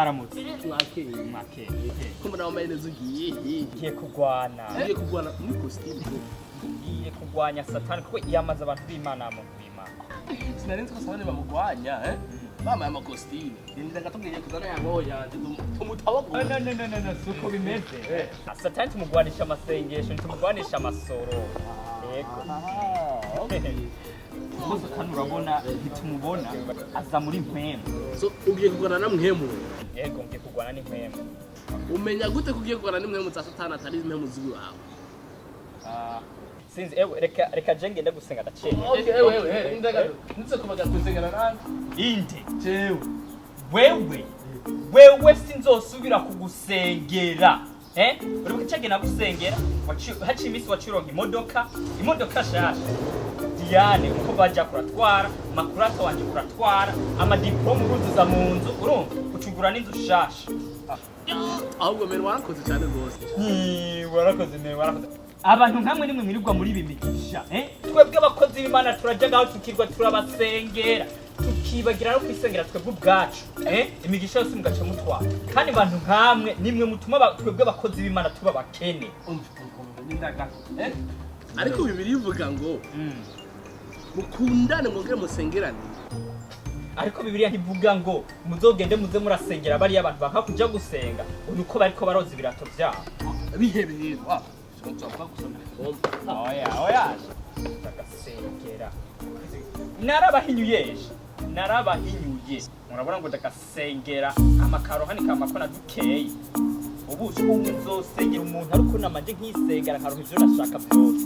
Aramutse. Mwakeye. Mwakeye. Ko mbona wambaye neza, ugiye hehe? Ngiye kurwana. Ugiye kurwana muri costume? Ngiye kurwanya Satani kuko yamaze abantu b'Imana, muntu b'Imana. Sinari nzi ko Satani bamugwanya, eh? Bambaye amakositime. Rindira gato, ngiye kuzana yango yanje tumutabagura. No, no, no, no, no, suko bimeze. Satani tumugwanisha amasengesho, ntitumugwanisha amasoro. Yego. Kuko Satani urabona ntitumubona, aza muri mpwemu. So ugiye kurwana na mpwemu? Yego, ngiye kurwana n'impwemu. Umenya gute ko ugiye kurwana n'impwemu za Satani atari impwemu z'iwawe? Ah, sinzi, ewe, reka je ngende gusenga, ndaceka. Okay, ewe ewe, rindira gato. Nitse kubaga kuzengana nanje. Inde? Jewe. Wewe sinzosubira kugusengera, eh? Uribuka cage nagusengera, haciye iminsi wacironka imodoka shasha. Diane uko baja kuratwara makurata wanje, kuratwara amadiplome, uruzuza mu nzu, urumva ucugura n'inzu shasha. Ahubwo mbere warakoze cyane rwose. Ni, warakoze ne, warakoze. Abantu nkamwe nimwe mwirirwa muri ibi migisha, eh? Twebwe abakozi b'Imana turaja ngaho tukirwa turabasengera, tukibagira no kwisengera twebwe ubwacu, eh? Imigisha yose mugaca mutwara. Kandi abantu nkamwe nimwe mutuma twebwe abakozi b'Imana tuba bakene. Umva, umva, rindira gato, eh? Ariko Bibiliya ivuga ngo mukundane mwongere musengerane. Ariko Bibiliya ntivuga ngo muzogende muze murasengera bariya abantu banka kuja gusenga, ngo nuko bariko baroza ibirato vyabo. Bihebe rero, ah, nzopfa gusomera pompe. Oya, oya, ndagasengera, narabahinyuye ejo, narabahinyuye. Murabona ngo ndagasengera amakaro hani kamakona dukeye. Ubu nzosengera umuntu ariko namanje nkisengera nkaronka ivyo nashaka vyose.